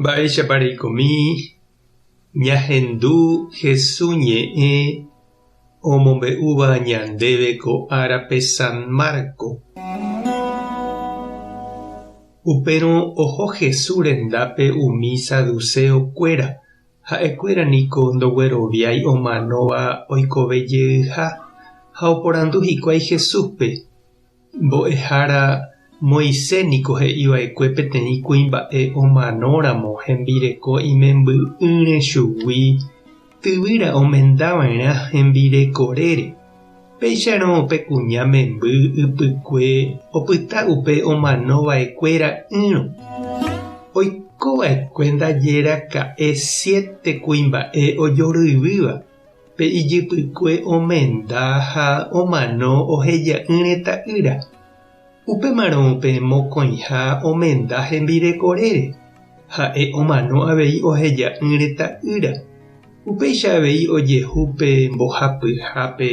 Mba'éichapa reikomi ñahendu Hesu ñe'ẽ omombe'úva ñandéve ko árape San Marco? Upérõ oho Hesu rendápe umi saduceo kuéra, ha'e kuéra niko ndogueroviái omanóva oikove jeyha, ha oporandu hikuái Jesúspe, Mbo'ehára Moisés niko he'iva'ekue peteĩ kuimba'e omanóramo hembireko imemby'ỹre chugui tyvýra omendava'erã hembirekorére. Péicharõ pe kuña memby ypykue opyta upe omanova'ekue ra'ỹrõ. Oikova'ekue ndaje raka'e siete kuimba'e ojoryvýva. Pe ijypykue omenda ha omano oheja'ỹre ta'ýra. Upémarõ pe mokõiha omenda hembirekorére, ha'e omano avei oheja'ỹre ta'ýra. Upéicha avei ojehu pe mbohapyhápe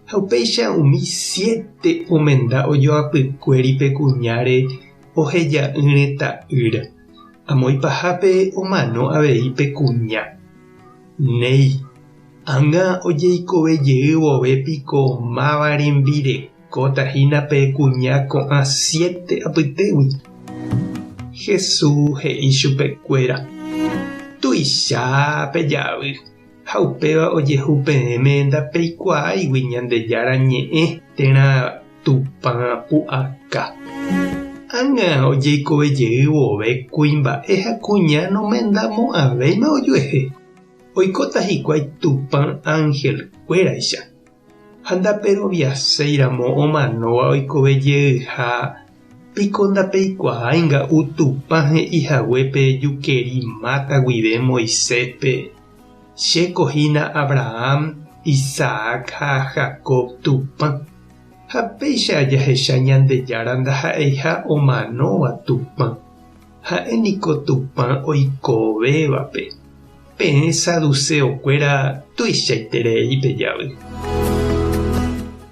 ha upéicha umi siete omenda ojoapykuéri pe kuñáre oheja'ỹre ta'ýra. Amo ipahápe omano avei pe kuña. Néi, ág̃a ojeikove jey vove piko máva rembirekóta hína pe kuña ko'ã siete apytégui? Jesús he'i chupekuéra, Tuicha pejavy, ha upéva ojehu peẽme ndapeikuaáigui Ñandejára Ñe'ẽ térã Tupã pu'aka. Ág̃a ojeikove jey vove kuimba'e ha kuña nomendamo'ãvéima ojuehe, oikóta hikuái Tupã ánhelkuéraicha. Ha ndaperoviaséiramo omanóva oikove jeyha, piko ndapeikuaái nga'u Tupã he'i hague pe jukeri máta guive Moiséspe, Chéko hína Abraham, Isaac ha Jacob Tupã. Ha péicha jahecha Ñandejára ndaha'eiha omanóva Tupã, ha'e niko Tupã oikovévape. Peẽ saduseokuéra tuichaiterei pejavy.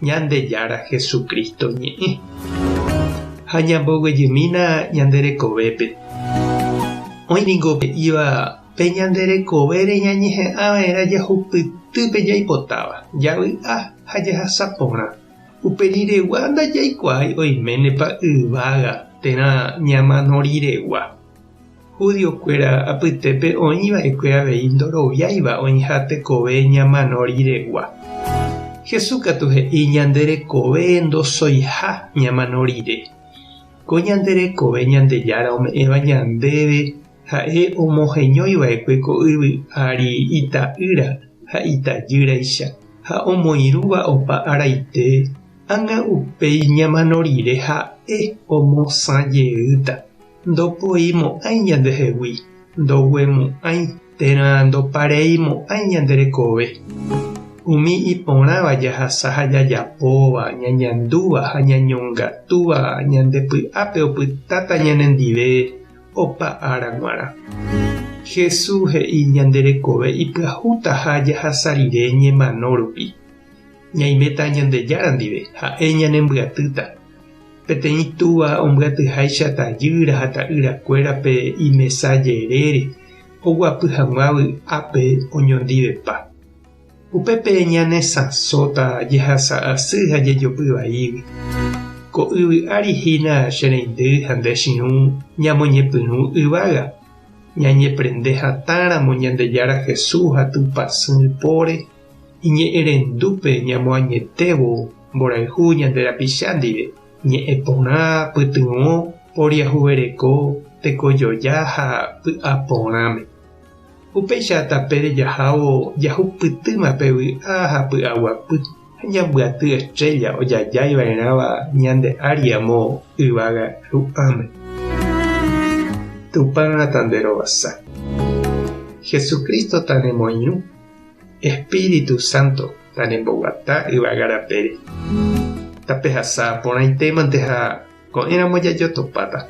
Ñandejára Jesucristo ñe'ẽ. Ha ñamboguejymína ñande rekovépe. Oĩ ningo he'íva pe ñande rekovére ñañeha'ã va'erã jahupyty pe jaipotáva, javy'a ha jahasa porã. Upe riregua ndajaikuaái oiménepa yvága térã ñamano riregua. Judiokuéra apytépe oĩ va'ekue avei ndoroviáiva oĩha tekove ñamano riregua. Jesús katu he'i ñande rekove ndosoiha ñamano rire. Ko ñande rekove Ñandejára ome'ẽva ñandéve ha'e omoheñói va'ekue ko yvy ári ita'ýra ha itajýraicha ha omoirũva opa araite, ág̃a upéi ñamano rire ha'e omosã jeýta. Ndopoimo'ãi ñandehegui, ndoguemo'ãi térã ndopareimo'ãi ñande rekove. Umi iporãva jahasa ha jajapóva, ñañandúva ha ñañongatúva ñande py'ápe opytáta ñanendive opa ára g̃uarã. Jesús he'i ñande rekove ipyahútaha jahasa rire ñemano rupi. Ñaiméta Ñandejára ndive, ha'e ñanembyatýta. Peteĩ túva ombyatyháicha tajýra ha ta'yrakuérape imesa jerére oguapy hag̃ua vy'ápe oñondivepa. Upépe ñanesãsóta jehasa asy ha jejopy vaígui. Ko yvy ári hína che reindy ha nde chirũ ñamoñepyrũ yvága, ñañeprende hatãramo Ñandejára Jesús ha Tupãsy póre, Iñe'ẽrendúpe ñamoañetévo mborayhu ñande rapicha ndive, ñe'ẽ porã, pytyvõ, poriahuvereko, tekojoja ha py'aporãme. Upéicha tapére jahávo jahupytýma pe vy'a ha py'aguapy ha ñambyaty estrella ojajái va'erãva ñande ári amo yvága ru'ãme. Tupã tanderovasa. Jesucristo tanemoirũ. Espíritu Santo tanemboguata yvága rapére. Tapehasa porãitémante ha ko'ẽramo jajotopáta.